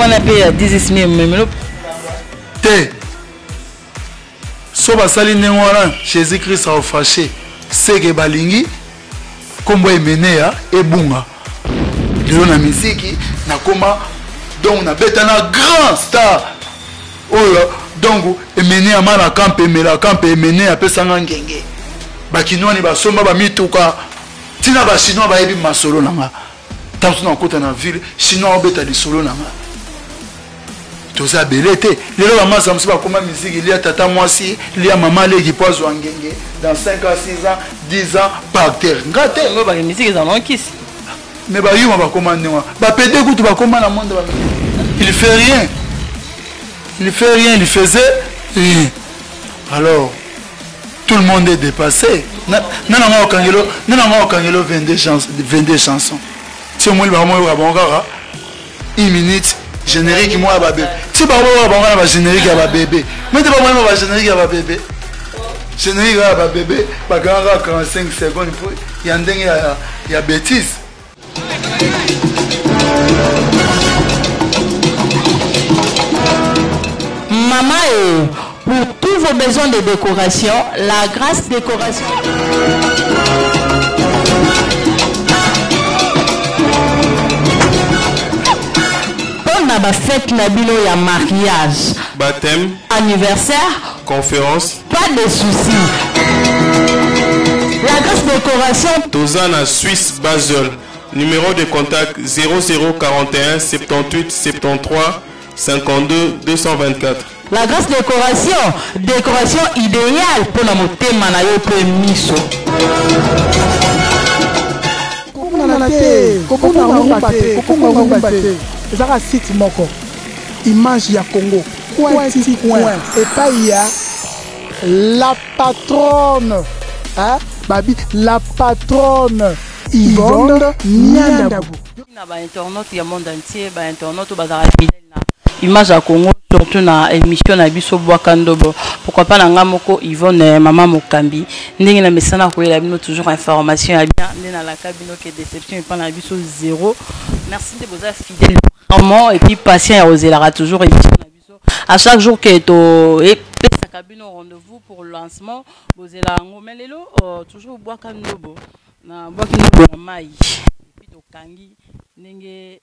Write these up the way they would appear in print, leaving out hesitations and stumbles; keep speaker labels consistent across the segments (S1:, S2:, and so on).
S1: wana mpe ya 10 memelo
S2: te. So basali ndenge wana, Jésus Christ aofashe seke balingi nkombo Emeneya ebunga. Lelo na miziki nakoma, donc nabeta na grand star oyo, donc Emeneya mana kampe emelaka mpe Emeneya apesanga ngenge. Bakinwani basomba bamituka, ntina bachinois bayebi masolo na nga. Ntango so nakota na ville, chinois obeta lisolo na nga. Toza ebele te lelo. Bamasa mosusu bakoma miziki lia tata mwasi, lia mama leki mpo azwa ngenge dans 5 ans, 6 ans, 10 ans par terre. Nga te.
S1: Miziki eza nkisi.
S2: Mais bayuma bakoma ndenge wana, bapede kutu bakoma na monde. Il fait rien, il fait rien, il faisait rien. Alors tout le monde est dépassé. Nananga okangelo, nananga okangelo 22 chansons, 22 chansons. Ti omoni bango oyoka bango kaka une minute, générique moko ya babebe. Ti bango oyoka bango na bagénérique ya babebe, mete bango bagénérique ya babebe, générique ya babebe bakanga kaka 45 secondes po ya ndenge ya bêtise.
S1: Maman, et pour tous vos besoins de décoration, La Grâce Décoration. Mpona bafete na bino ya mariage,
S3: baptême,
S1: anniversaire,
S3: conférence,
S1: pas de souci. La Grâce Décoration.
S3: Toza na Suisse, Basel. Numéro de contact 0041 78 73 52 224.
S1: La Grâce Décoration, décoration idéale mpona motema na yo mpe miso.
S4: Komonana te, kobunga ngumba te, kobunga ngumba te. Ezaka site moko, Image ya Congo, coin ti coin, epai ya la patronne, hein? Babi la patronne Yvonne Nyandabu.
S1: Na bainternaute ya monde entier, bainternaute oyo bazalaka fidèle na Image ya Congo, surtout na émission na biso Bwaka Ndobo, pourquoi pas na nga moko Yvonne, mama mokambi, ndenge na mesana koyela bino toujours information ya bien, nde nalaka bino ke déception epa na biso zéro. Merci nde boza fidèle vraiment et puis patient ya kozelaka toujours émission na biso. À chaque jour ke to epesaka bino rendez-vous pour lancement, bozela yango. Mais lelo toujours Bwaka Ndobo, na bwaki ndobo na mai et puis tokangi ndenge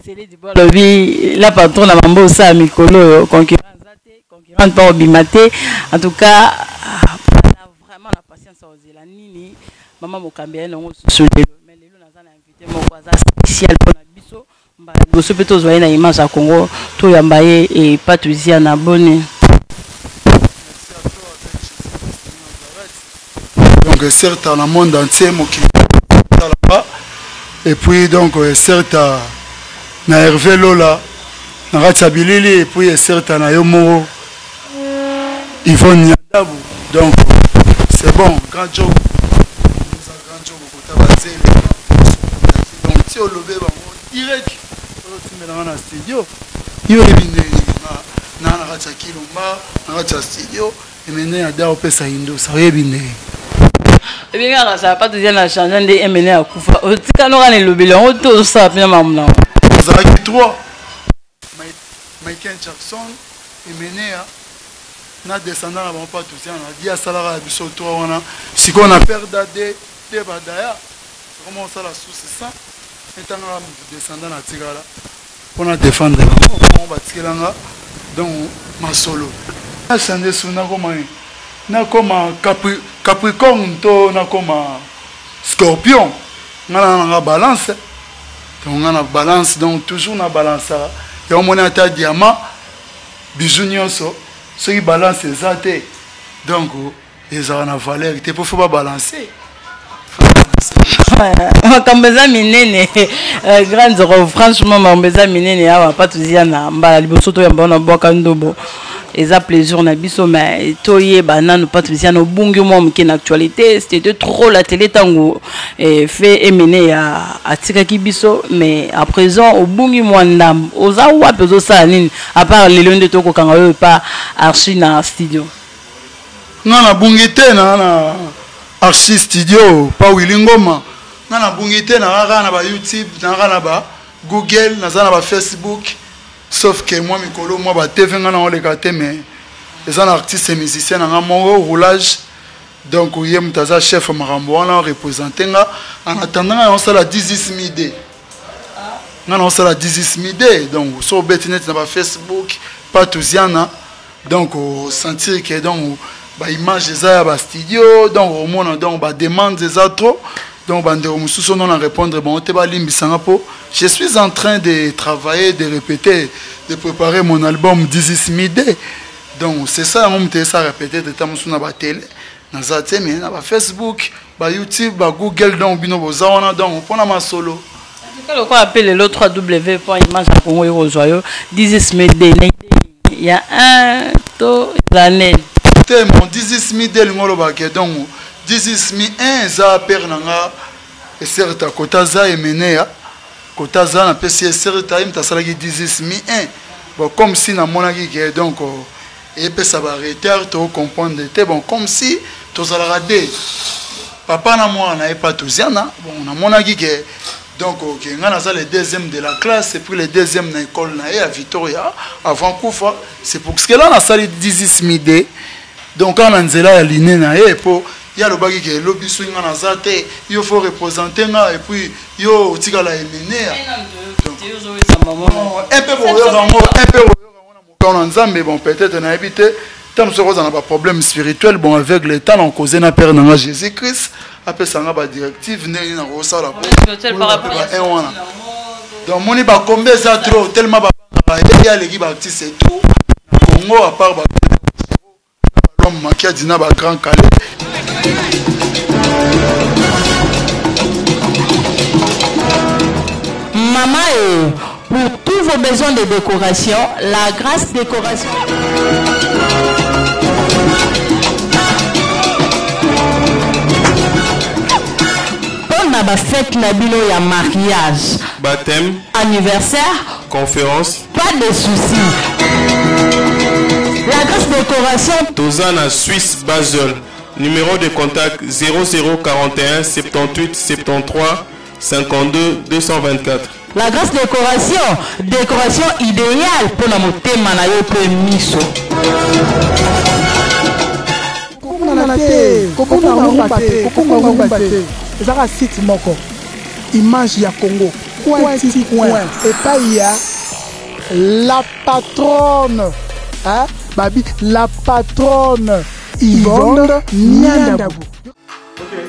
S1: Sele Dibo alobi, la patron na mambo osala mikolo oyo, concurrent aza te, concurrent mpa obima te. En tout cas, baza vraiment na patience ya kozela nini mama mokambi aye nango susu lelo. Mais lelo naza na invité moko aza spécial mpona biso. Mbala liboso mpe tozwa ye na Image ya Congo, toyamba ye epatuzia na boni.
S2: Donc certes na monde entier, mokili talaka. Et puis donc certes na Hervé Lola na kati ya bilili, et puis certes na yo moko Yvonne Nyadabu. Donc c'est bon, grand job, grand job kota bazele. Donc ti olobe bango direct, ozotimbelanga na studio, yo oyebi ndenge na kati ya Kilomba, na kati ya studio Emene ya da opesa indosa, oyebi ndenge.
S1: Ebengaka sala pa tozia na change nde Emene akufa, otika noka na elobeli yango te, ozosala mpena makambo nango.
S2: Ozalaki 3, Michael Jackson, Emenea na descendant na bango mpa tozia na di asalaka ya biso 3 wana. Sikoyo na perda de de badaya ekoma osala susi 100 etangaka moto descendant na tikala mpona défendre bango, bango batikelanga. Donc masolo nachange su, nakoma Capricorne to nakoma Scorpion. Nga na nanga balance, donc nga na balance, donc toujours na balansaka yango. Moni ata diamant, bijou nyonso, soki balance eza te, donc ezalaka na valeur te, po faut babalance.
S1: Makambo eza minene, grand Nzoko. Franchement, makambo eza minene awa. Pa tozia na mbala liboso toyamba wana Bwaka Ndobo, eza plaisir na biso. Mais toyeba nanu, pa tozia na obungi mwa moke na actualité, c'était trop la télé ntango fe Emene ya atikaki biso. Mais à présent obungi mwa ndambo, oza wapi? Ozosala nini à part lelo nde tokokanga oyo epa Archi na studio?
S2: Nga nabungi te, na Archi Studio pa Wili Ngoma. Nga nabungi te, na kaka na ba YouTube, na kaka na ba Google, naza na ba Facebook. Sauf que mwa mikolo mwa ba TV nga naoleka te, mais eza na artiste musicien na nga moko roulage. Donc ye moto aza chef ya makambo wana, représente nga en attendant. Nga naosala 18 mide, nga naosala 18 mide. Donc so obeti neti na bafacebook Patuziana, donc osentir que donc baimage eza ya bastudio. Donc omona, donc bademande eza trop. Donc bandeko mosusu ono na répondre bango te, balimbisanga mpo je suis en train de travailler, de répéter, de préparer mon album 18 mide. Donc c'est ça, yango moto esaka peut-être ta mosusu na batele naza te, mais na bafacebook, bayoutube, bagoogle, donc bino boza wana, donc mpona masolo.
S1: Lokola mpe lelo 3W point image ya Congo ekozwa yo 10 mide ya 1 to eza nini?
S2: Te, mon 18 mide elingi olobake donc 18 mi 1 eza pere na nga Eserta kota aza Emeneya kota aza, napesi Eserta, ye moto asalaki 18 mi 1. Bon, comme si namonaki ke donc epesa baretard, tocomprendre te. Bon, comme si tozalaka de papa na mwana na ye Patuziana. Bon, namonaki ke donc ke ngai naza le deuxième de la classe et puis le deuxième na école na ye ya Victoria avant kufa. C'est pour ce que là nasali 18 mide, donc kaka na nzela ya line na ye, mpo ye alobaki ke elobi soki ngai naza te, yo faut représente nga et puis yo otikala Emenea un peu. Boyoka yango un peu, boyoka yango na mokano na Nzambe. Bon, peut-être nayebi te, ntango mosusu akozala na baproblème spirituel. Bon, avec le temps nakoze na père na nga Jésus Christ apesa nga badirective ndenge nini nakosala po ba un wana. Donc moni bakombe eza trop, tellement babangaka ye, aleki baartiste et tout na Congo, à part ba l'homme Makiadi na bagrand Calais.
S1: Maman, pour tous vos besoins de décoration, la Grâce Décoration. Mpona bafete na bino ya mariage,
S3: baptême,
S1: anniversaire,
S3: conférence,
S1: pas de souci. La Grâce Décoration.
S3: Toza na Suisse Basel. Numéro de contact 0041 78 73 52 224.
S1: La Grâce Décoration, décoration idéale mpona motema na yo mpe miso.
S4: Komonana te, kokonga ngumba te, kokonga ngumba te, ezaka site moko, image ya Congo coin ti coin, epai ya la patronne, hein? Babi la patronne Yvonne Nyandabu.
S3: Okay.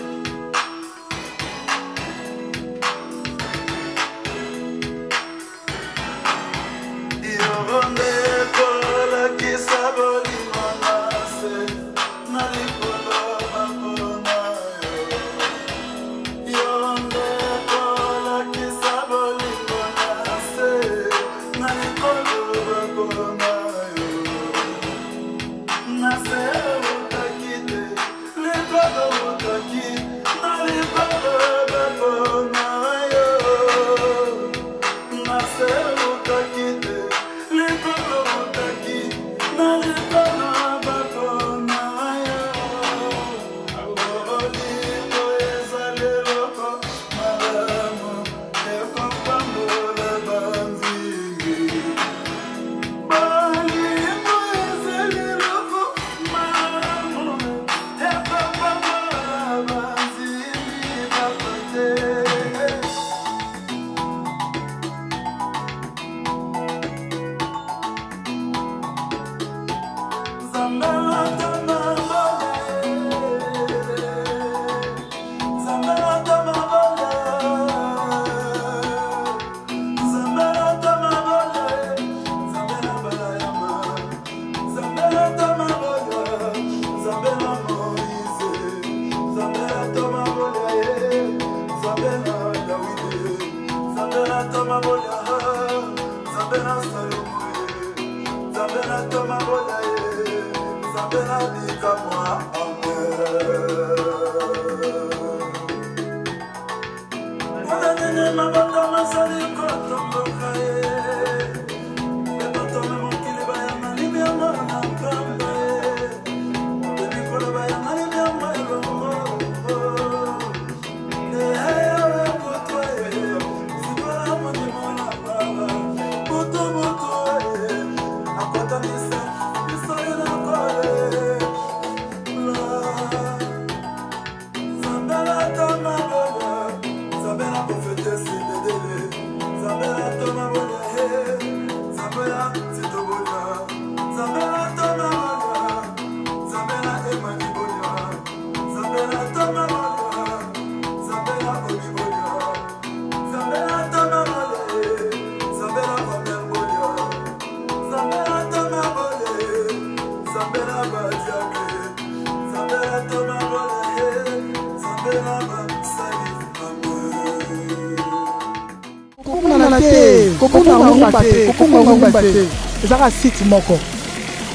S4: te, kobunga rumba te, kokunga rumba te. Ezaka site moko.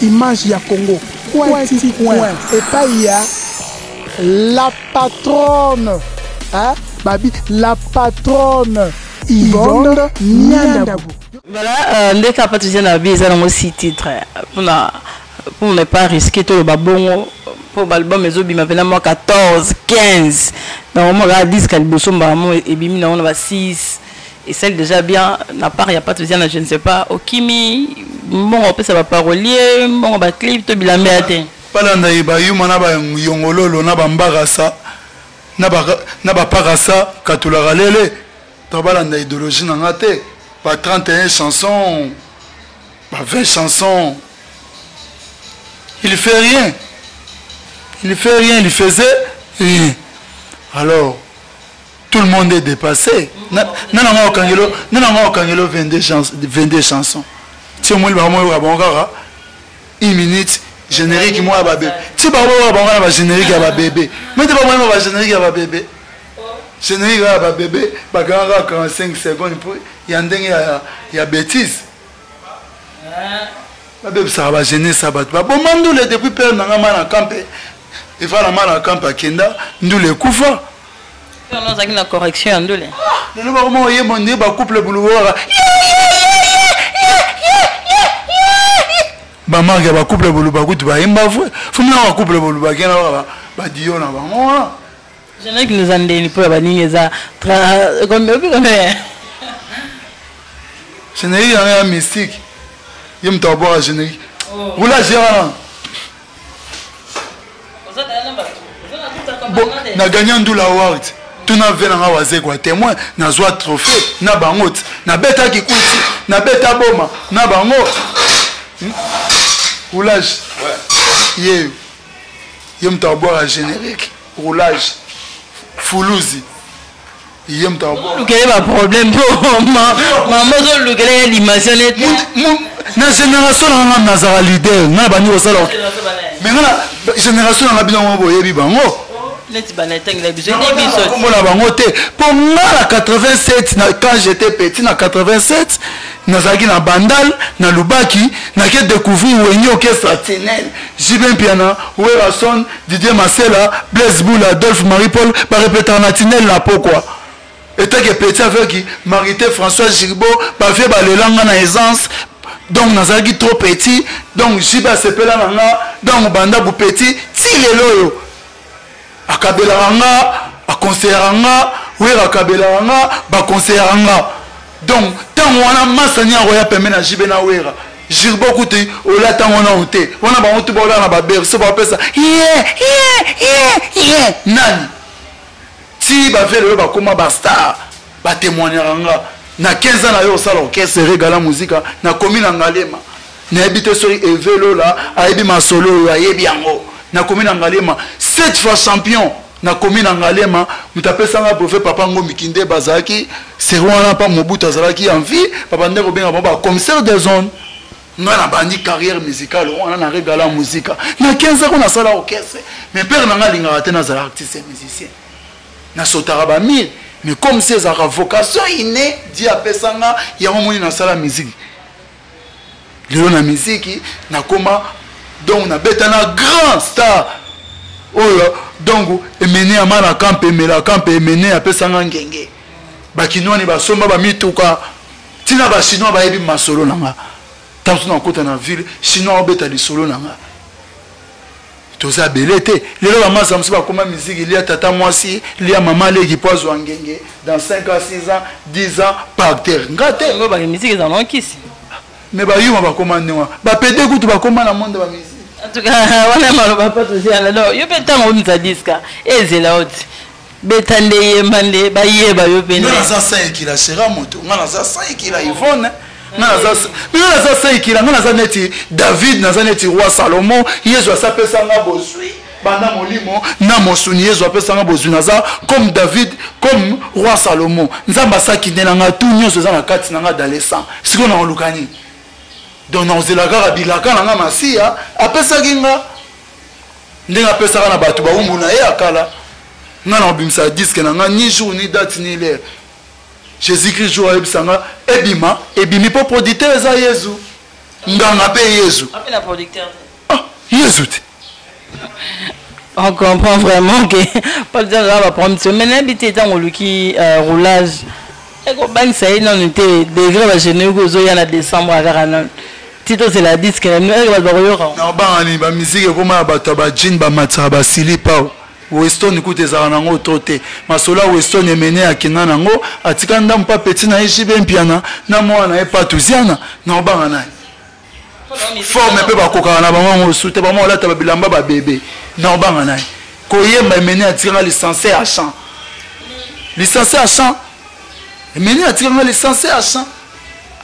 S4: Image ya Congo. Coin ti coin. Epai ya la patronne. Hein? Babi, la patronne Yvonne Nyandabou.
S1: Voilà, ndeka papa tozia na bi eza nango six titres mpona pour ne pas risquer toloba bongo mpo baalbum ezobima mpena mwa 14 15 donc mwa kaka disque ya liboso mbala mo ebimi nango na ba 6 esali déjà bien. Na part ya Pato Ziana, je ne sais pas, okimi mbongo opesa baparolier, mbongo baclip to bilamba ya te.
S2: Balanda ye bayuma na bayongololo na bambarasa na bapakasa katulaka lele to balanda idéologie na nga te. Ba 31 chansons, ba 20 chansons, il fait rien, il fait rien, il faisait rien. Alors tout le monde est dépassé. Nana okangelo, nana okangelo 22 chansons, 22 chansons ti omoni bango moyoka bango kaka une minute, générique moko ya babebe. Ti bango boyoka bango na bagénérique ya babebe, mete bango bagénérique ya babebe, générique ya babebe bakanga kaka 45 secondes po ya ndenge ya bêtise. Babebisaka bajeunesse ya bato, baboma ndule. Depuis père nanga ma na kampe efala, ma na kampe akenda, ndule ekufa.
S1: Ozalaki na correction ya ndule.
S2: Lelo bakoma oyemba nde bacouple buluwaka, bamarke ya bacouple boluba kutu bayemba vrai. Fomina bacouple boluba kena kaka badio na bango wana.
S1: Générique nous ndeni mpo ya baningi eza combien?
S2: Générique yango ya mystique, ye moto abwaka générique, roulage ye wana. Na gagné Ndula Award, tuna ve nanga wazekwa témoin. Nazwa trophée na bango ti nabetaki kuti, nabeta boma na bango. Roulage ye, ye moto abwaka générique, roulage fuluzi, ye moto.
S1: Olukele baproblème mpo mama ozolukele ya animation nete.
S2: Na génération na nga nazala leader, nga na bandi kosala, mais nga na génération nanga bino ngo boyebi bango.
S1: Neti bana etangela biso ete biso.
S2: Kombo na bango te, mpo nga na 87 na, quand j'étais petit, na 87 nazalaki na Bandal na Lubaki, nake découvrir Wenge Orchestre Tinel, JB Mpiana, Werason, Didier Masela, Blaise Boula, Adolphe Marie Paul barepetaka na Tinel na pokwa. Etake petit avec Marité François Gilbo, bavie balelanga na aisance. Donc nazalaki trop petit, donc JB asepela na nga. Donc banda bu petit ti lelo oyo akabelaka nga, akonseyaka nga. Wera akabelaka nga, bakonseyaka nga. Donc ntango wana masani akoya pembe na JB na Wera, Girbo kutu olata ngo nano te wana. Bango tu baolala na baberceau, bapesa ye ye ye ye nani ti bavie. Lelo bakóma bastar, batémoignaka nga. Na 15 ans na yo osala orchestre Regala Muzika, nakomi na Ngalema. Nayebi te soki Evelola ayebi masolo oyo, ayebi yango. Nakomi na Ngalema sept fois champion. Nakomi na Ngalema, moto apesanga brevet, papa Ngombi Kinde. Bazalaki seri wana mpa Mobutu azalaki en vie, papa nde kobenga bango bacommissaire des zones. Nga na bandi carrière musicale wana na Regala Muzika na 15 ans ko nasala orchestre. Mais père na nga alingaka te nazala artiste musicien, nasotaka bamire. Mais comme si ezalaka vocation inné di apesanga yango, moni nasala musique. Lelo na miziki nakoma, donc nabeta na grand star oyo. Donc emene ya mana kampe, emelaka mpe emene apesanga ngenge. Bakinwani basomba bamituka, ntina bachinois bayebi masolo na nga. Ntango so nakota na ville, chinois obeta lisolo na nga. Toza ebele te. Lelo bamasa mosusu bakóma miziki lia tata mwasi, lia mama leki po azwa ngenge dans 5 ans, 6 ans, 10 ans par terre. Nga te.
S1: Miziki eza nkisi.
S2: Mais bayuma bakóma ndenge wana, bapede kutu bakóma na monde bamiziki.
S1: En tout cas wana maloba mpo toziana. Donc yo mpe ntango omisa disque ezela oti beta nde yemba nde bayeba yo mpe.
S2: Nga naza sa ekila sera moto, nga naza sa ekila Ivone, nga naza sa ekila. Nga naza neti David, naza neti roi Salomon. Yesu asapesanga bozwi banda molimo na mosuni. Yesu apesanga bozwi. Naza comme David, comme roi Salomon. Nzambe asaki nde na nga tu nyonso eza na kati na nga dans le sang. Sikoyo nakoluka nini? Donc nakozela kaka bilaka na nga Masiya apesaki nga, ndenge apesaka na bato bawumbu na ye ya kala. Nga na kobimisa disque na nga, ni jour, ni date, ni l'heure. Jésus Christ jour ayebisa nga ebima ebimi mpo producteur eza Yezu nganga mpe Yezu ah, Yezu te.
S1: On comprend vraiment que pas besoin de ba problème mais nayebi te ntango oluki euh, roulage ekobangisa ye nanu te degré ba générique ozoya na décembre kaka nanu ti tozela disque na bino eke bato bakoyoka.
S2: Naobanga nini? Bamiziki ekoma ya bato ya bajine bamatisaka basilipa o Weston kutu ezalaka nango trop te. Masolo ya Weston Emeneya akenda nango atika ndambu pa petit na ye JB Mpiana na mwana na ye Patou Ziana. Naobanga nani? Forme pe bakokaka na bango yango su te, bango balata ba bilamba ba bebe. Naobanga nani? Koyemba Emeneya atika nga licencie ya chant. Licencie ya chant. Emeneya atika nga licencie ya chant.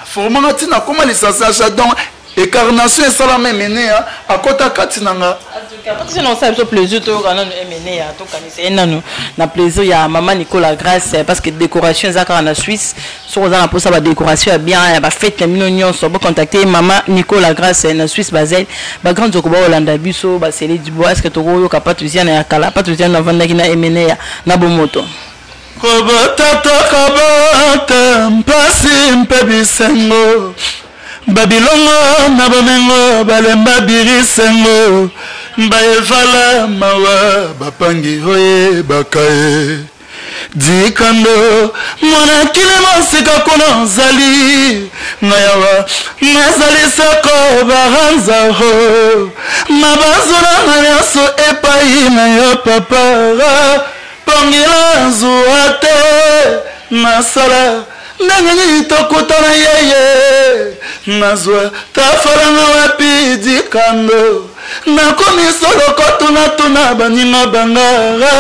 S2: Aforma nga ti nakoma licencie ya chant donc Incarnation esalama Emeneya akota kati na nga.
S1: Parce que osala biso plaisir toyoka nanu Emeneya, tokanisa ye nanu na plaisir ya mama Nicolas Grace parce que décoration eza kaka na Suisse. Soki oza na mposa ba décoration ya bien ya ba fête na bino nyonso, bo contacter mama Nicolas Grace na Suisse Basel. Ba grand nzoko baolanda biso ba Sele Dubois, est-ce que tokoyoka Patouziana ya kala? Patouziana avandaki na Emeneya na bomoto.
S2: Kobota to kobota mpasi mpe bisengo Babilongo na bomengo balemba birisengo Baevala mawa bapangi oyebaka ye Dikando mwana kili mosika kuna ozali ngai awa nazali soko baranza ho Mabanzo na nga nyonso epai na yo papa Pongi nazua te nasala ndenge nini tokutana yeye nazwa tafalanga wapi dikando nakomi solo kotunatuna baninga bangara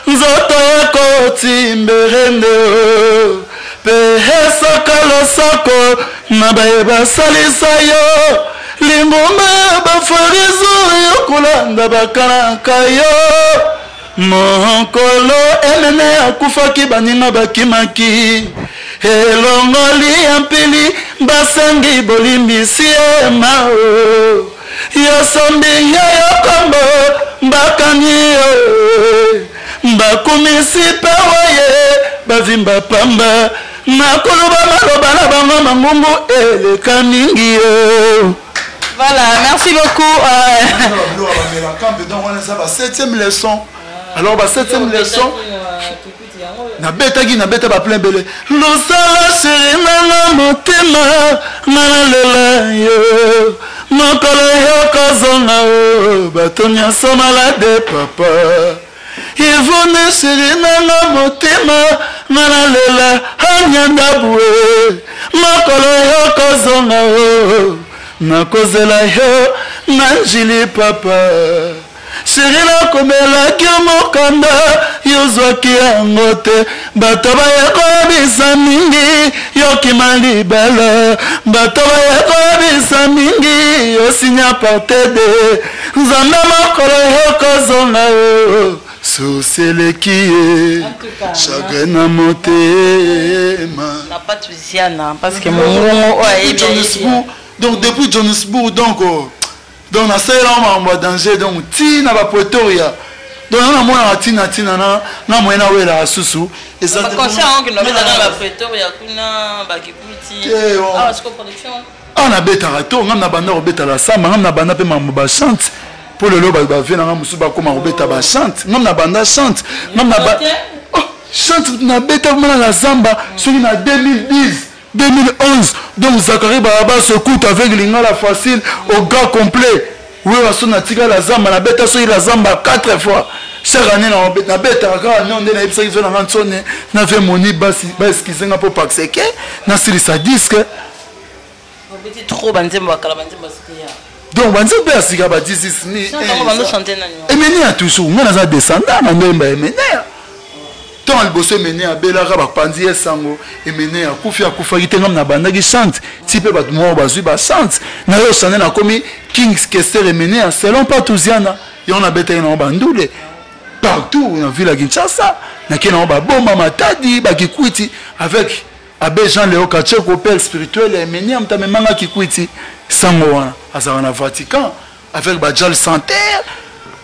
S2: nzoto ekoti mberende mpe esoka losako na baye basalisa yo lingomba ya bafarizo yo kolanda bakanaka yo Mokolo Emene akufaki baninga bakimaki elongoli ya mpili basengi bolimbisi ema o yosombi ya yokombo bakangi yo bakumisi mpe waye bavimba pamba nakoloba maloba na bango mangungu eleka mingi yo.
S1: Voilà, merci beaucoup.
S2: Euh... Donc, on a septième leçon. Alors, ba septième leçon. nabetaki nabeta baplein ebele losala sheri nanga motema nga nalela yo mokolo yokozonga o bato nyonso malade papa Yvonne chérie nanga motema nga nalela anyanda bue mokolo yokozonga o nakozela yo na njili papa sheri nakomelaki yo mokanda yozwaki yango te bato baye koyebisa mingi yokima libala bato baye koyebisa mingi yosinya porte de Nzambe mokolo yokozonga o susi eleki ye chagrin na motema.
S1: Na Patuziana parce que mongongo oyo ayebi
S2: Johannesburg donc depuis Johannesburg donc oh, donc nasalela makambo ya danger donc ti na ba Pretoria donc nga namonaka ntina ntina na nga moye nawelaka susu
S1: eza concert yango kende obetaka na ba Pretoria kuna ba Kikwiti awa siko production
S2: Awa nabetaka to nga nabanda kobeta la samba nga nabanda mpe makambo ba chante mpo lelo bato bavie na nga mosusu bakoma kobeta ba chante nga nabanda chante nga naba oh, chante nabeta mana la zamba soki na 2010 2011 donc Zacharie Barabas écoute avec lingala facile au gars complet wewa so natika la zamba nabeta soki la zamba 4 fois chaque année nabetaka kaka nio nde nayebisaki zo nanga nsone na vie moni baeskize nga mpo parce que nasilisa disque.
S1: Obeti trop ba nzembo ya kala ba nzembo ya sika ya.
S2: Donc ba nzembo ya sika ba 16 ni. Emeneya toujours nga naza descendant na ndoyemba Emeneya. Ntango liboso Emeneya abelaka bapanzi ye sango Emeneya akufi akufaki te nga nabandaki chante ti mpe bato moko bazwi ba chante na yo chante nakomi Kings Kester Emeneya selon Patouziana yango nabetaki nango bandule partout na ville ya Kinshasa nake nango baboma Matadi bakikwiti avec Abbe Jean Leo Kacheko, père spirituel ya Emeneya moto amema nga Kikwiti, sango wana azalaka na Vatican avec ba Jal Santer,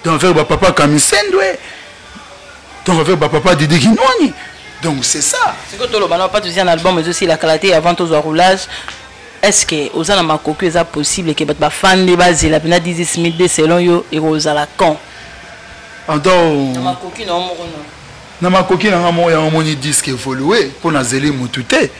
S2: donc avec ba papa Kamisendwe, donc avec ba papa Didi Kinwani. Donc c'est ça.
S1: Sikoyo toloba na pas tozia na album ezosila kala te avant tozwa roulage. Est ce que oza na makoki eza possible ke bato bafandi bazela mpena 16002 selon yo ekozala quand?
S2: Ado
S1: na makoki na yo moko no.
S2: Na makoki na nga moko yango moni disque évolue mpo nazeli mutu te,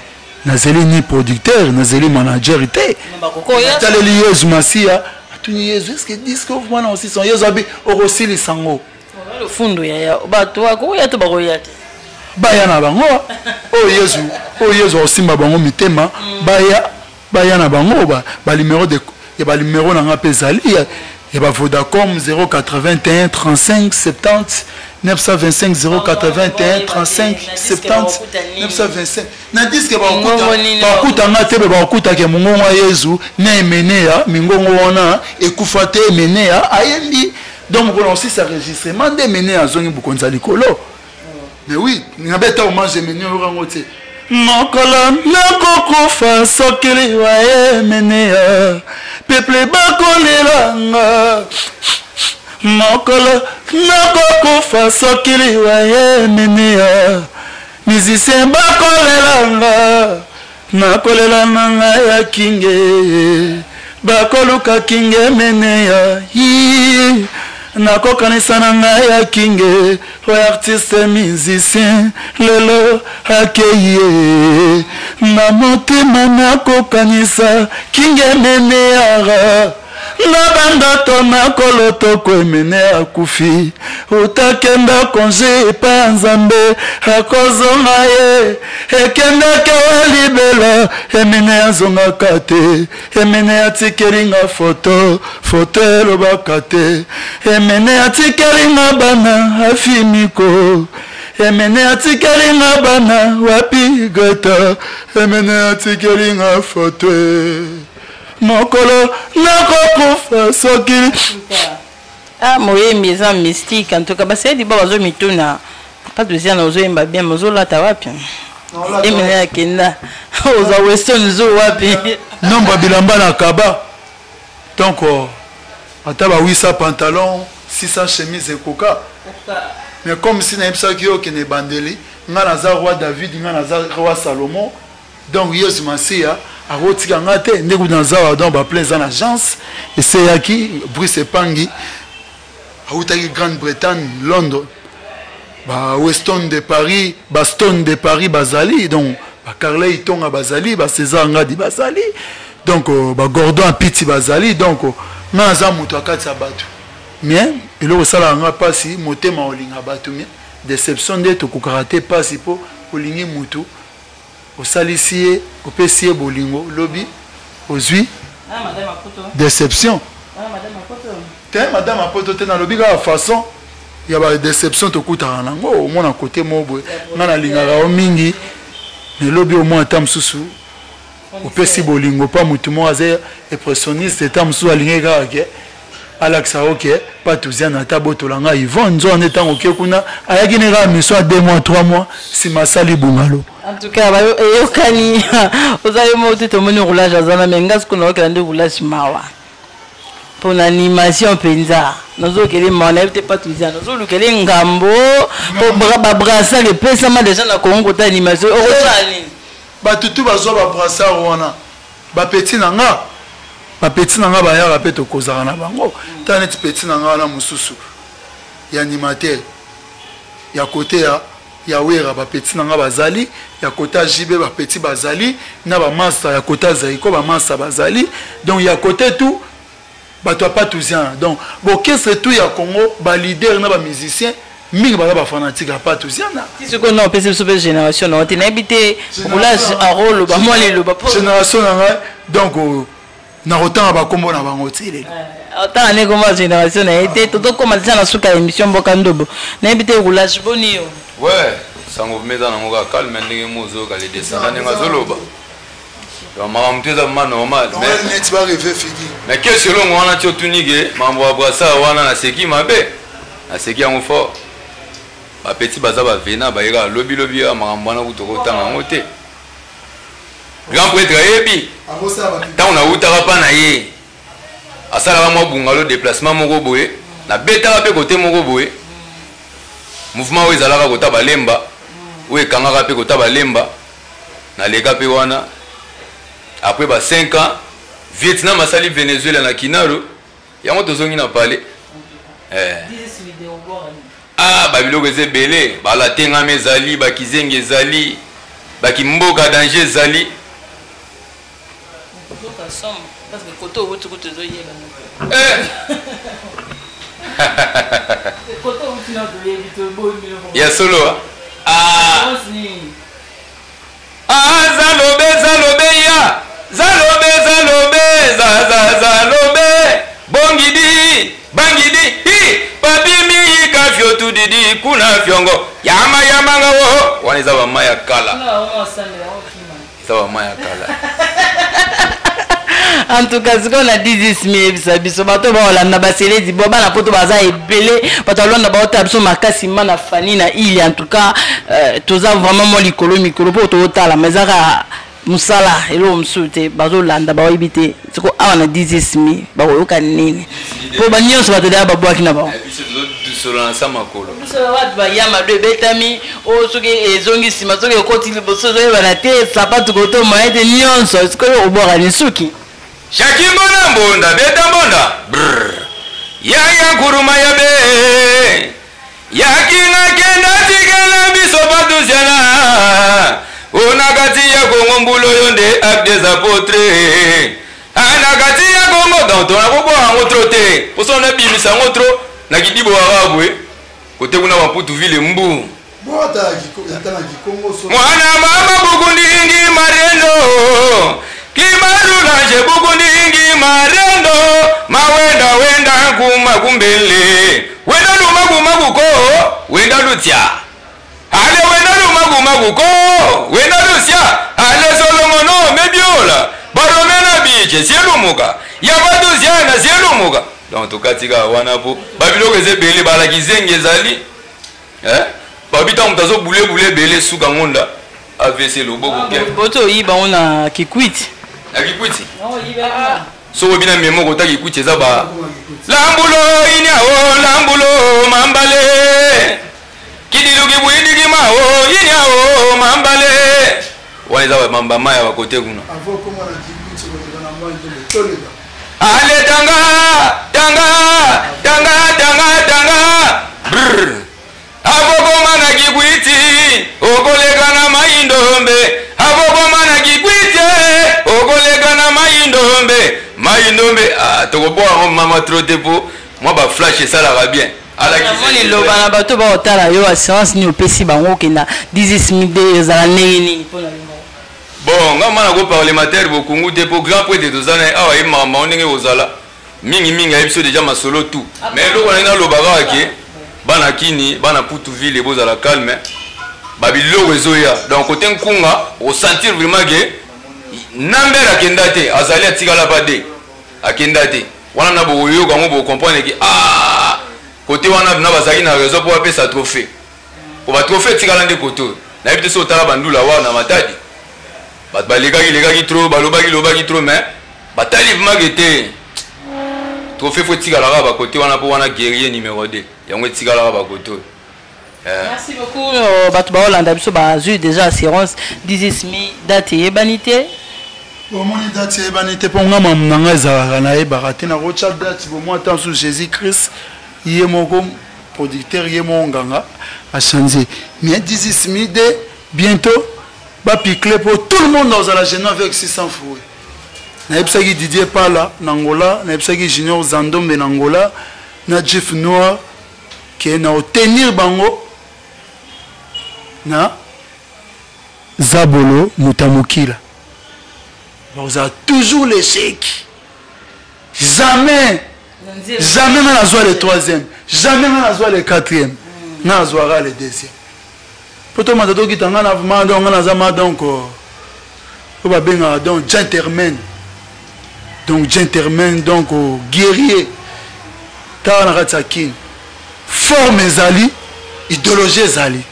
S2: nazeli ni producteur, nazeli manager te. Nataleli Yezu Masiya, atuni Yezu est ce que disque ovmana osisa Yezu abi okosilisa ngo.
S1: Lofundu yaya bato bakoya to bakoya te.
S2: Baya na bango oyo Yezu, oyo Yezu akosimba bango mitema baya, baya na bango ba, ba numéro de ya ba numéro na nga pe ezali ya, ya ba Vodacom 081 35 70 925 081 35 70 925 na disque bakokuta bakokuta nga te be bakokuta ke mongongo ya Yezu na Emeneya mingongo wana ekufa te Emeneya ayembi. Donc mokolo na osisa enregistrement nde Emeneya azongi bokonzi ya likolo. Mais oui, nabeta hommage Emeneya oyoka yango te. Mokolo nakokufa soki liwa Emeneya, peuple bakolela nga. Mokolo nakokufa soki liwa Emeneya, musicien bakolela nga. Nakolela na ngai ya kinge, bakoluka kinge Emeneya. Hi, nakokanisa na ngai ya kinge, oyo artiste musicien lelo akei ye. Na motema nakokanisa kinge Emeneya. Na bandoto nakolotoko Emene akufi, utakenda congé epai ya Nzambe akozonga ye, ekendeke wa libela Emene azongaka te, Emene atikeli nga foto, foto elobaka te, Emene atikeli nga bana afimiko, Emene atikeli nga bana wapi Greta, Emene atikeli nga foto. Mokolo nakokufa soki
S1: Ah, moyembi eza mystique en tout cas basali ba bazo mituna pas toziana ozoyemba bien mais ozolata wapi? Emene akenda oza Weston Zoo wapi?
S2: Nombre bilamba na kaba donc ata ba 800 pantalon 600 chemise ekoka mais comme si nayebisaki yo okende ebandeli nga naza roi David nga naza roi Salomon. Donc Yesu Masiya akotika nga te nde kutu naza wa donc ba plein eza na agence eseyaki Brice Epangi awutaki Grande-Bretagne Londres ba Weston de Paris ba Stone de Paris bazali donc ba Carley Tonga bazali ba César Ngadi bazali donc ba Gordon Apiti bazali donc nga naza moto ya kati ya bato mais eloko esalaka nga pasi motema olinga bato mais déception nde tokokaka te pasi po olingi mutu osalisi ye opesi ye bolingo lobi ozwi déception te madame apoto te nalobi kaka façon ya ba déception tokutaka nango omona kote moko boye nga nalingaka yo mingi mais lobi omona ata mosusu opesi bolingo pa motu moko aza impressionniste ata mosusu alingaki kaka ke alakisa yo ke Patouziana ata abotola nga Yvonne nzoka nde ntango oke kuna ayaki ne kaka mission ya 2 mois 3 mois nsima asali bungalo.
S1: En tout cas bayo eyokani oza yo moko te tomoni roulage aza na mais nga sikoyo naokela nde roulage mawa pona animation mpenza nazokele mawa nayebi te Patouziana ozolukele ngambo po ba brassard epesama deja na Congo kota animation okosala nini?
S2: Bato tu bazwa ba brassard wana ba petit na nga ba petit na nga bayaka pe tokozaka na bango tala neti petit na nga wana mosusu ya animateur ya kote ya ya Wera ba petit na nga bazali ya kote ya JB ba petit bazali na ba masta ya kote ya Zaiko ba masta bazali donc ya kote tout bato ya Patouziana donc orchestre tout ya Congo ba leader na ba musiciens mingi baza ba fanatique ya Patouziana.
S1: Ti sikoyo na opesi biso pe génération na yo te nayebi te roulage aroloba mwa liloba po
S2: génération na ngai donc nakotanga bakombo na bango ti lelo.
S1: Otanga nde kombo ya génération na ye te tozokoma deja na suka ya émission mboka ndobo nayebi te roulage boni yo.
S5: Ouais sango vraimen eza nango kaka calme ndenge mo ozoyoka le descendant ndenge azoloba. Donc makambo tout eza vraiment normal.
S2: Mais neti ba rêver figi.
S5: Mais question elongo wana ti otuni ke makambo ya brassard wana naseki mabe. Naseki yango fort. Ba petit baza ba vena baye kaka lobi lobi ya makambo wana kutu okotanga yango te. Grand prêtre ayebi. Ntango nawutaka pa na ye asalaka mwa bungalo déplacement moko boye nabetaka mpe kote moko boye mouvement oyo ezalaka kota balemba. Oyo ekangaka mpe kota balemba, naleka mpe wana. Après ba 5 ans, Vietnam asali Venezuela na Kinaro, yango tozongi na palais. Eh. Ah, ba biloko eza ebele, balatengama ezali, bakizengi ezali, bakimboka danger ezali. Eh. Ya solo ah. Ah, zalobe zalobe ya zalobe zalobe za za zalobe bongidi bangidi hi babimi yika fiotu didi kuna fiongo yama yama ngawo wana eza bama ya kala, eza bama ya kala.
S1: En tout cas, sikoyo na 10 miyebisa biso bato baolanda baseledi bo bana poto baza ebele, bato alonda baotala biso makasi ma na fani na ile. En tout cas, toza vraiment mwa likolo mikolo mpo tootala, ma ezaka mosala eloko mosusu te. Bazolanda, baoyebi te siko awa na 10 mi bakoyoka nini, mpo banyonso bato deya babwaki na bango.
S5: Biso tozodusola na sa makolo.
S1: Biso bato bayama do ebetami oyo, soki ezongi nsima, soki ekoti liboso, ezoyebana te. Sapatu koto moye te, nyonso sikoyo obwaka lisuki.
S5: Shaki mbona mbonda beta mbonda brr yaya nkuruma yabe yakinga kenda tikela biso batusiana ona kati ya Kongo mbulo yo nde acte des apôtres na kati ya Kongo. Donc tona koboka yango trop te, poso nabimisa yango trop na kidibo arabu kote kuna Maputu ville mbu. Mwana mama bukundingi marendo kimalulanje bukundingi marendo mawenda wenda kuma kumbele wenda luma kuma kuko wenda lutya ale wenda luma kuma kuko wenda lusya ale solomono mebiola baromena biche sielumuka yabadusyana sielumuka. Donc tokatika wana po babiloko eza ebele, balaki zengi ezali. Eh? Babi ntango moto azobulebule ebele, suka ngonda AVC loboko ke.
S1: Poto oyiba ngo na Kikwiti.
S5: Na Kikwiti soki obina memo kota Kikwiti eza ba lambulo iniao lambulo mambale kidilu kibwidiki mao iniao mambale wana eza bamambama ya bakote kuna. Ale tanga tanga tanga tanga tanga brr avokoma na Kikwiti okoleka na Maindombe, avokoma na Kikwiti okoleka na Maindombe, Maindombe. Ah, tokoboka yango mama trop te po mwa baflash esalaka bien.
S1: Alakisi liloba na bato baotala yo, assurance nini opesi bango okenda 10 mide ezala ndenge nini mpona yo?
S5: Bon, nga ma nako parlementaire bokungu te, po grand prêtre toza na ye awa, ye makambo yango ndenge kozala mingimingi ayebi biso déjà masolo tout. Mais eloko na ngai naloba kaka ke bana Kini, bana Putu ville, bozala calme, babiloko ezoya. Donc kote nkunga osentir vraiment ke Namber akenda te, azali atikala pa de akenda te wana na bokoyoka yango, bocomprendre ke ah, kote wana na bazalaki na raison mpo bapesa trophée, po batrophée etikala nde kote oyo. Nayebi te soki otala bandula wana na Matadi, bato balekaki lekaki trop, balobaki lobaki trop, mais batali vraiment ke te, trophée fo etikala kaka bakote wana, mpo wana guerrier numéro 2 yango etikalaka bakote oyo.
S1: Merci beaucoup. Bato baolanda biso bazwi déjà assurance 10 mi date eyebani te.
S2: Omoni, date eyebani te, mpo nga mamu na ngai ezalaka nayebaka te nakotya date. Bomwa ata mosusu Jésus Christ ye moko producteur, ye moko nganga achange, mais 10 mide bientôt bapicle mpo tout le monde azala gêné avec 600 fruits. Nayebisaki Didier Pala na Angola, nayebisaki Junior Zandombe na Angola na Jeff Noir ke na otenir bango na zabolo moto ya mokila bakozala toujours l'échec. Jamais, jamais nga nazwa le troisième, jamais nga nazwa le quatrième, nga nazwaka le deuxième po tomata tokita. Nga na vraiment, donc nga naza ma, donc oyo babengaka donc gentleman, donc gentleman, donc guerrier. Tala na kati ya Kini, forme ezali, idéologie ezali.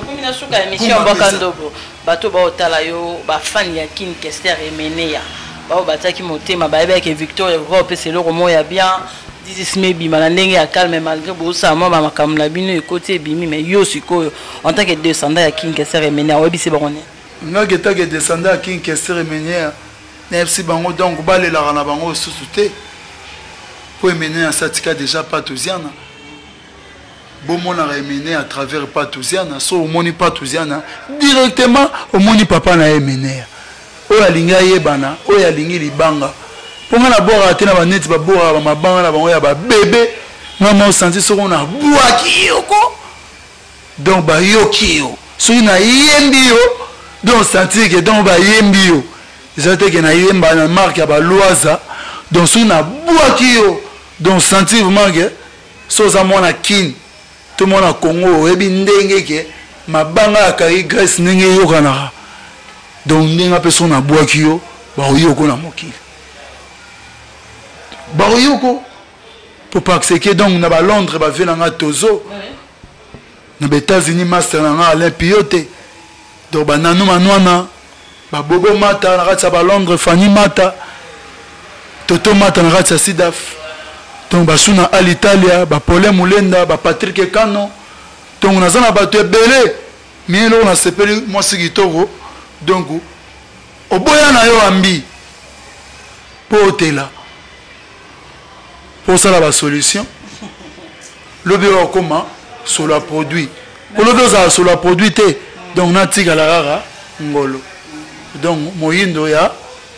S1: Tokomi na suka ya émission ya Bwaka Ndobo. Bato baotala yo, bafani ya Kin Kester Emeneya, bao batiaki motema, bayebaki Victor ekoka kopesa eloko moko ya bien. Dizisme ebima na ndenge ya calme, malgré bosala mwa bamakambo na bino, ekoti ebimi. Mais yo sikoyo, en tant que descendant ya King Kester Emeneya, oyebisi bango nini?
S2: Nga ketake descendant ya King Kester Emeneya, nayebisi bango donc balelaka na bango lisusu te, mpo Emeneya asi atika déjà Patuziana. Bomonaka Emeneya à travers Patuziana. So omoni Patuziana directement, omoni papa na ye Emeneya. Oyo alingi ayebana, oyo alingi libanga, mpo nga nabwakaka te na baneti babwakaka bamabanga na bango ya babebe. Nga ma osanti soki nabwaki yoko, donc bayoki yo. Soki nayembi yo, donc sentir ke donc bayembi yo. Eza te ke nayemba na marke ya balwaza. Donc soki nabwaki yo, donc sentir vraiment ke so oza mwana Kin to mwana Congo, oyebi ndenge ke mabanga ya Kari Grèce ndenge eyokanaka. Donc ndenge mpe so nabwaki yo, bakoyoko na mokili, bakoyoko po parce que donc na balondres bavie na nga tozo na baÉtats-Unis, master na nga Alain Piyote, donc bananu manwana, babobo mata na kati ya balondres, Fani mata, Toto mata na kati ya Sidaf, donc basuna al Italia, bapaulin Mulenda, baPatrik Ekano. Donc naza na bato ebele. Mi eloko nasepeli, mwasi kitoko. Donc oboya na yo ambi mpo otela, mpo osala basolution. Lobi oyo okoma solo ya produit, mpo lobi ozala solo ya produit te. Donc natikala kaka ngolo, donc moyindo ya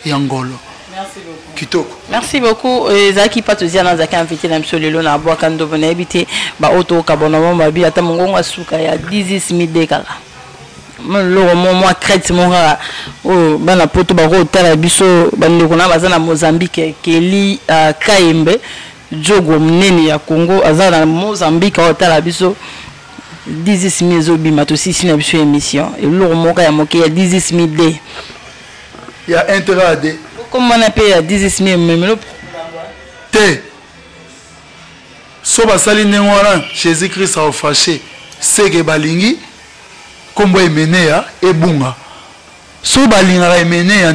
S2: ngolo kitoko.
S1: Merci beaucoup. Ezalaki Patuziana, azalaki invité na biso lelo na Abwaka Ndobo. Nayebi te baoyo tokabona bango babi ata mongongo ya suka ya 10 mide kaka loko mo mwa crete mo kaka oyo bana poto bakotala biso. Bandeko na baza na Mozambique, Keli Kayembe, jogo monene ya Congo, aza na Mozambique, aotala biso. 10 mi ezobima, tosisi na biso émission. Eloko moko ya moke ya 10 mide.
S2: Ya inter ad.
S1: Okomana mpe ya 10 mi ememelo.
S2: Te, so basali ndenge wana, Jésus Christ aofâcher seke balingi nkombo Emeneya ebunga. So balingaka Emeneya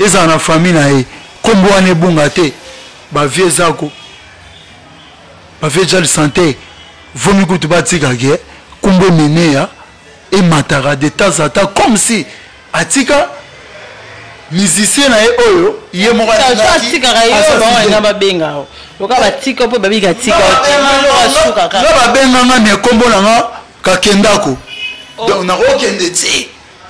S2: ezala na famille na ye, nkombo wana ebunga te. Bavie zako, bavie jal santé, vomi kutu batikaki nkombo Emeneya emataka de temps à temps, comme si atika musicien na ye oyo ye moko.
S1: Atikaka yo, bango babenga loka batika mpo babika tika.
S2: Nga babenganga me nkombo na nga kakendako. Donc nakokende te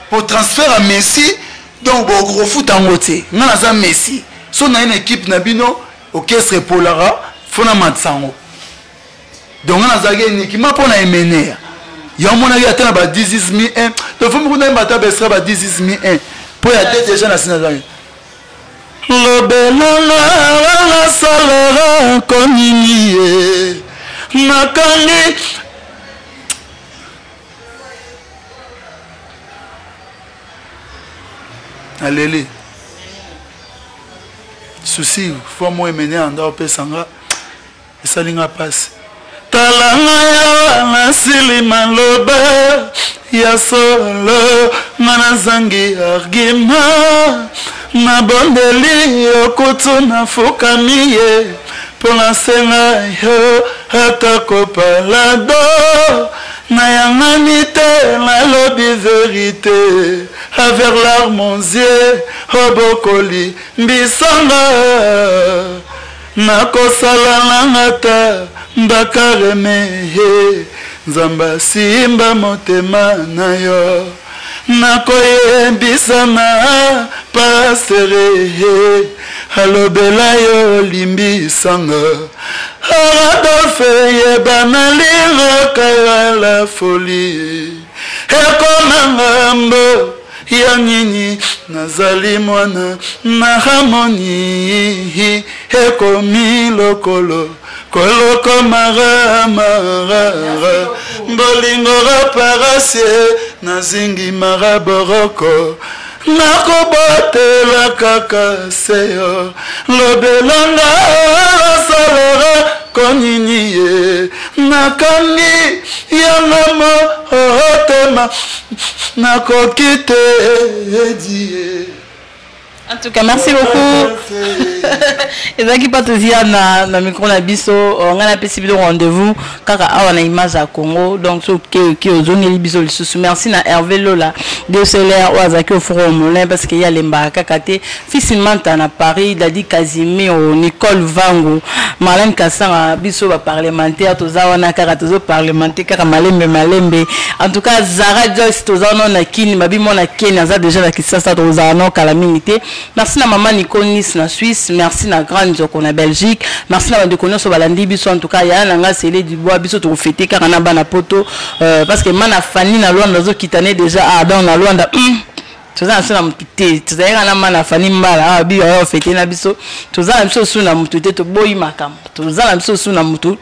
S2: po transfert ya Messi, donc bokofuta yango te. Nga naza Messi, so naye na équipe na bino, orchestre epolaka, fo na matisa yango. Donc nga nazalaki uniquement mpo na Emeneya. Yango monaki ata na ba 16001. Donc fo moko nayemba ata bestra ba 16001 mpo ya te. Déjà na sina zangi lobelanga nasalaka konini ye nakangi. Naleli susi fo mo Emeneya nda opesa nga, esali nga mpasi. Tala ngai awa, nasili maloba ya solo, nga nazangi argument. Nabondeli yo kutu, nafukami ye mpo nasenga yo ata kopalado. Nayangani te, nalobi vérité avec larmes aux yeux. Obokoli mbisanga, nakosala nanga ta mbakareme. Nzambe asimba motema na yo. Nakoyebisa na pasteur, alobela yo limbisanga. Adolphe, yeba nalingaka yo la folie. Ekoma ngambo ya nini? Nazali mwana na harmonie, ekomi lokolo koloko maramarara bolingo raparasie nazingi maraboroko. Nakobotela kaka seyo lobelanga asalaka konini ye nakangi yango motema, nakoki te edie.
S1: En tout cas, merci beaucoup. Ezalaki pa tozia na, na micro na biso. Ngai napesi bino rendez-vous kaka awa na Image ya Congo. Donc soki oke ozongeli biso lisusu. Merci na Hervé Lola DSLR oyo azalaki au four au moulin parce que ye alembaka kaka te. Fils Manta na Paris, Dadi Casimiro, Nicole Vangu, Marlène Kassanga, biso ba parlementaire toza wana kaka tozo parlementer kaka malembe malembe. En tout cas Zara Joyce toza wana na Kin, babi mwana Ken aza déjà na Kinshasa, tozala na kala mingi te. Merci na maman Nicole Nice na Suisse, merci na Grand Nzoko na Belgique, merci na bandeko nyonso balandi biso. En tout cas yaya na nga Sele Dubois, biso tokofete kaka na bana poto, parce que mana Fanny na Luanda azokitane déjà. Ah donc na Luanda, toza na biso na mutu te, tozali kaka na mana Fanny Mbala awa bi oyo fete na biso, toza na biso su na mutu te, toboyi makambo, toza na biso su na mutu.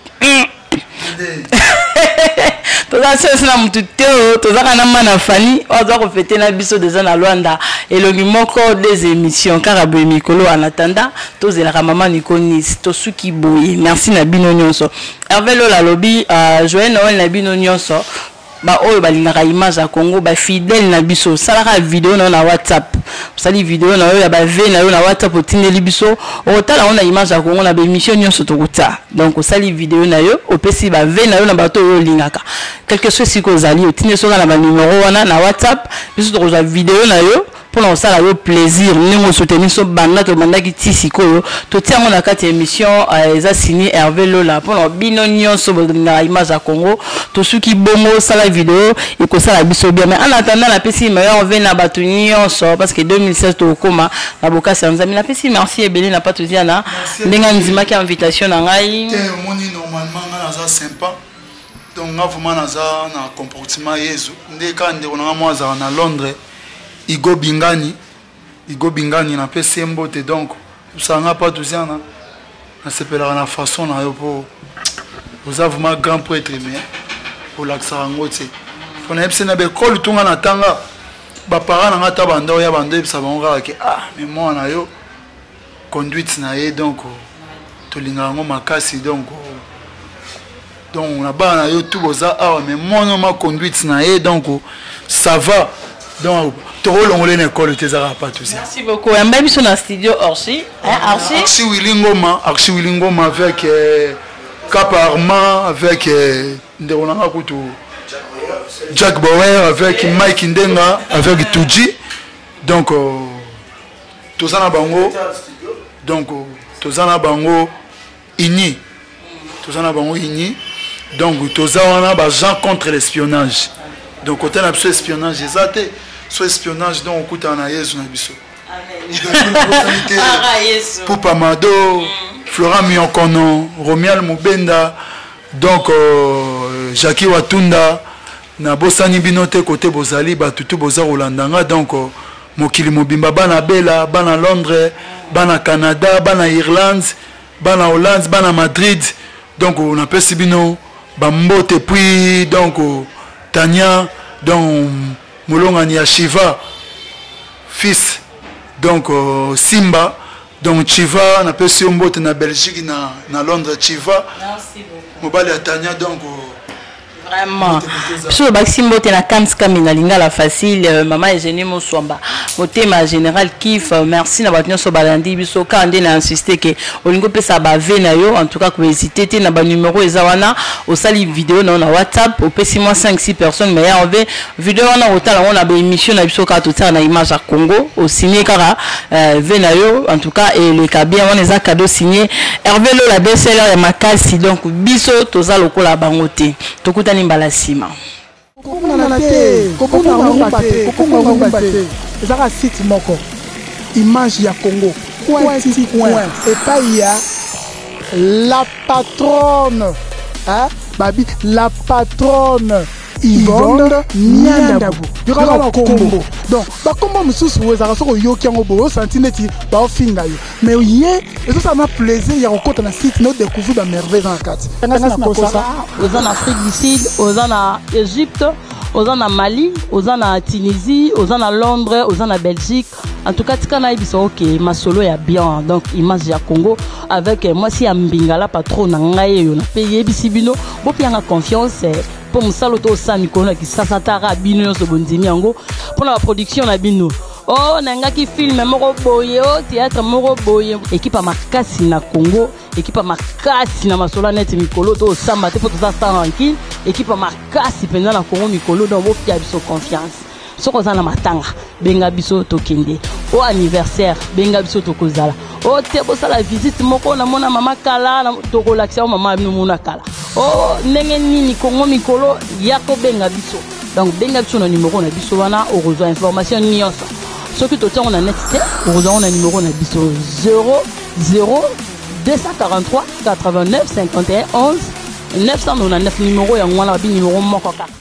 S1: Toza biso na mutu te, oyo toza kaka na mana Fanny oyo aza kofete na biso deja na Luanda. Elongi moko des émissions kaka boye mikolo. En attendant tozelaka mama Nico Nice, tosuki boye. Merci na bino nyonso. Hervé Lola alobi, joyeux Noël na bino nyonso baoyo balingaka Image ya Congo, bafidèle na biso. Osalaka video na yo na WhatsApp, osali video na yo ya bave na yo na WhatsApp, otindeli biso, okotala yango na Image ya Congo na baémission nyonso tokotia. Donc osali video na yo, opesi bave na yo na bato oyo olingaka, quelque soit esika ozali, otindi soka na banumero wana na WhatsApp, biso tokozwa video na yo mpona kosala yo plaisir ndenge osoutenir biso banda tobandaki ti sikoyo. Totia yango na kati ya émission. Eza signé Hervé Lola mpona bino nyonso bolingaka Image ya Congo. Tosuki bongo, sala video, ekosala biso bien. Mais en attendant napesi meilleur vœu na bato nyonso parce que 2016 tokokoma na bokasi ya Nzambe. Napesi merci ebele na Patoziana ndenge andimaki invitation na ngai.
S2: Te, omoni, normalement nga naza sympa, donc nga vraiment naza na comportement Yezu nde kaka. Ndeko na nga mwa azalaka na Londres, Igo Bingani, Igo Bingani, napesi ye mbote. Donc osala nga pa toziana, nasepelaka na façon na yo mpo oza vraiment grand prêtre, mais olakisaka yango te. Mpo nayebisi na baekole tunga na tanga, baparent na nga ata banda oya banda oyebisa bango kaka ke ah, mais mwana na yo, conduite na ye, donc tolingaka yango makasi. Donc na bana na yo tu boza awa, mais mwana ma conduite na ye, donc ça va, donc tokolongola na ekole te, ezaka pa tozi.
S1: Merci beaucoup. Yamba biso na studio Orchi, hein, Archi.
S2: Archi Willy Ngoma, Archi Willy Ngoma avec Cap Armand, avec ndeko na nga kutu Jack Bauer, avec Mike Ndenga, avec Tuji. Donc toza na bango, donc toza na bango uni, toza na bango uni. Donc toza wana baagent contre l'espionnage. Donc côté na biso espionnage eza te. So espionnage, donc okutana na Yezu na biso Pupa Mado, Flora Mionkono, Romial Mubenda, donc Jackie Watunda. Nabosani bino te kote bozali, bato tu boza kolanda nga. Donc mokili mobimba, bana Bela, bana Londres, bana Canada, bana Irlande, bana Hollande, bana Madrid, donc napesi bino bambote. Puis donc Tania, donc molongani ya Shiva fils, donc Simba, donc Chiva, napesi yo mbote na Belgique, na Londres. Chiva, mobali ya Tania, donc
S1: Vraiment, biso tobakisi mbote na Kams Kami na Lingala Facile, mama Eugénie Moswamba, motema général Kif. Merci na bato nyonso balandi biso. Kaka nde na insiste ke olingi opesa bave na yo, en tout cas kohésite te na banumero eza wana. Osali video na yo na WhatsApp, opesi mwa 5 6 personnes meilleur vœu, video wana otala yango na baémission na biso kaka totiaka na Image ya Congo. Osigne kaka vœu na yo, en tout cas eleka bien. Wana eza cadeau signé Hervé Lola DSLR ya makasi. Donc biso toza lokola bango te. Tokutani mbala nsima.
S4: Komonana te, kokonga ngumba te, kokonga ngumba te, ezaka site moko, Image ya Congo coin ti coin, epai ya la patronne, hein? Babi la patronne Yvonne Niandabu, yokaka bakombo. Donc bakombo mosusu ezalaka soki oyoki yango boye, osanti neti baofinga yo, mais ye ezosala na plaisir ya kokɔta na site na odécouvrir bamerveille eza na kati. Nakosa.
S1: Oza na Afrique du Sud, oza na Égypte, oza na Mali, oza na Tunisie, oza na Londres, oza na Belgique, en tout cas tika nayebisa oke masolo ya bien. Donc Image ya Congo avec mwasi ya mbingala, patron na ngai oyo nape yebisi bino, bopianga confiance mpo mosala to osala mikolo na Kisasa, taka bino nyonso bondimi yango mpona baproduction na bino. O oh, nangaki film moko boye, o oh, théâtre moko boye. Ekipe ya makasi na Congo, ekipe ya makasi na masolo ya neti mikolo tosamba te mpo toza sans rancune. Ekipe ya makasi mpenza na Congo mikolo, donc bopia biso confiance. Soki oza na matanga, benga biso tokende. O anniversaire, benga biso tokozala. O te bosala visite moko, namona mama kala, tokolakisa yo mama bino mona kala. O ndenge nini Congo mikolo ya kobenga biso. Donc benga biso na numero na biso wana, okozwa information nyonso. Soki totiango na net te, okozwa yango na numero na biso 0 0 243 89 51 11 999. Numero yango wana, babi numero moko kaka.